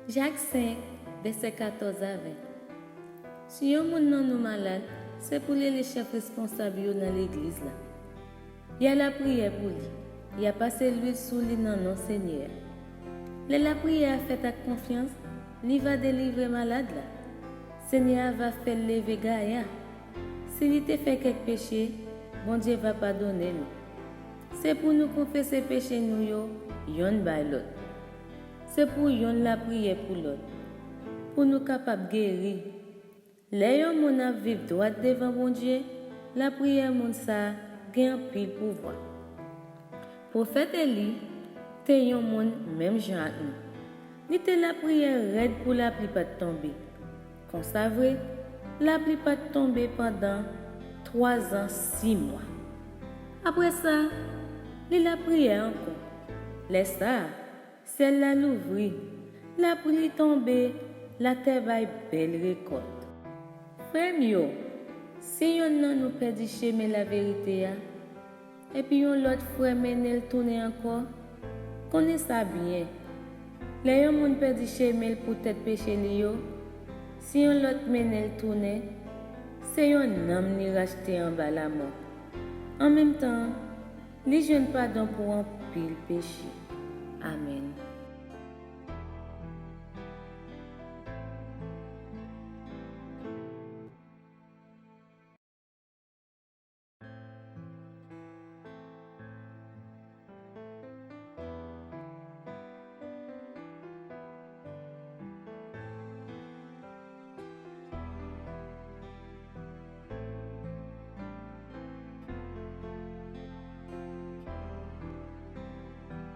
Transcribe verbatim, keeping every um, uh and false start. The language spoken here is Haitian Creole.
Jak senk, vèsè katòz a ven. Si yon moun nan nou malad, se pou l rele chèf responsab yo nan legliz la. Y a lapriyè pou li. Y a pase lwil sou li nan non Senyè a. Lè lapriyè a fèt ak konfyans, li va delivre malad la. Senyè a va fè l leve gaya. Si li te fè kèk peche, Bondye va padone li. Se pou nou konfese peche nou yo yonn bay lòt. Se pou yonn lapriyè pou lòt, pou nou kapab geri. Lè yon moun ap viv dwat devan Bondye, lapriyè moun sa a gen anpil pouvwa. Pwofèt Eli te yon moun menm jan ak nou. Li te lapriyè rèd pou lapli pa t tonbe. Konsa vre, lapli pa t tonbe pandan twa zan sis mwa. Apre sa, li lapriyè ankò. Lè sa a, syèl la louvri, lapli tonbe, latè bay bèl rekòt. Frè m yo, si yonn nan nou pèdi chemen laverite a, epi yon lòt frè mennen l tounen ankò, konnen sa byen. Lè yon moun pèdi chemen l poutèt peche li yo, si yon lòt mennen l tounen, se yon nanm li rachte anba lamò. An menm tan an, li jwenn padon pou anpil peche. Amèn.